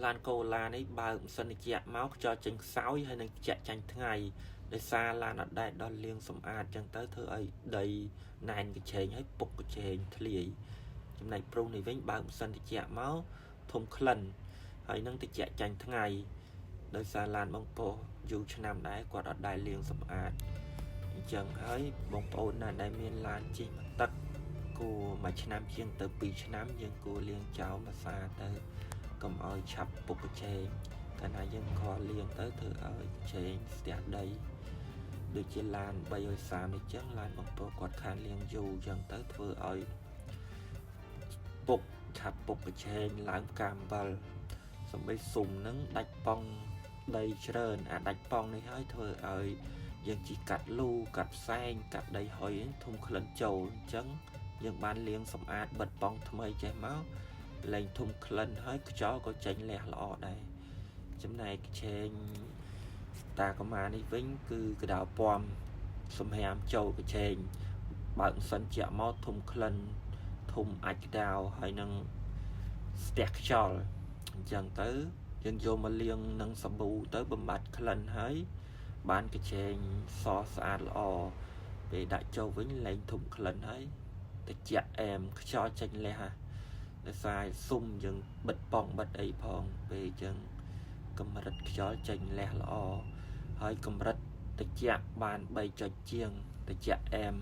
ឡានកូឡានេះបើកម៉ាស៊ីនត្រជាក់មកខ្យល់ចេញខ្សោយហើយនឹងត្រជាក់ចាញ់ថ្ងៃដោយសារឡានអត់ដែលដល់លាងសម្អាតចឹងទៅធ្វើឲ្យដីណែនកញ្ឆេងហើយពុកកញ្ឆេងធ្លាយចំណែកព្រុសនេះវិញបើកម៉ាស៊ីនត្រជាក់មកធំក្លិនហើយនឹងត្រជាក់ចាញ់ថ្ងៃដោយសារឡានបងប្រុសយូរឆ្នាំដែរគាត់អត់ដែលលាងសម្អាតអញ្ចឹងហើយបងប្អូនណាដែលមានឡានជិះមកទឹកគួរមួយឆ្នាំជាងទៅ2ឆ្នាំយើងគួរលាងចោលមួយសាទៅកុំឲ្យឆាប់ពុកកញ្ឆេងកាលណាយើងខលលាងទៅធ្វើឲ្យកញ្ឆេងស្ទះដីដូចជាឡាន330នេះចឹងឡានបងប្រុសគាត់ខានលាងយូរចឹងទៅធ្វើឲ្យពុកឆាប់ពុកកញ្ឆេងឡើងផ្កាអំបិលសំបីស៊ុំនឹងដាច់ប៉ង់ដីច្រើនអាដាច់ប៉ង់នេះហើយធ្វើឲ្យយើងជីកាត់លូកាត់ផ្សែងកាត់ដីហុយធំក្លិនចូលអញ្ចឹងយើងបានលាងសម្អាតបិទប៉ង់ថ្មីចេះមកលែងធំក្លិនហើយខ្យល់ក៏ចេញលះល្អដែរចំណែកកញ្ឆេងតាកម៉ានេះវិញគឺកដៅពំសម្រាមចូលកញ្ឆេងបើកម៉ាស៊ីនជាក់មកធំក្លិនធំអាចកដៅហើយនឹងស្ទះខ្យល់អញ្ចឹងទៅយើងយកមកលាងនឹងសាប៊ូទៅបំបត្តិក្លិនហើយបានកញ្ឆេងសស្អាតល្អពេលដាក់ចូលវិញលែងធំក្លិនហើយតិចអែមខ្យល់ចេញលះហ่ะដោយសារស៊ុំយើងបិទប៉ង់បិទអីផងពេលអញ្ចឹងកម្រិតខ្យល់ចេញលះល្អហើយកម្រិតតិចបាន3ចុចជាងតិចអែម។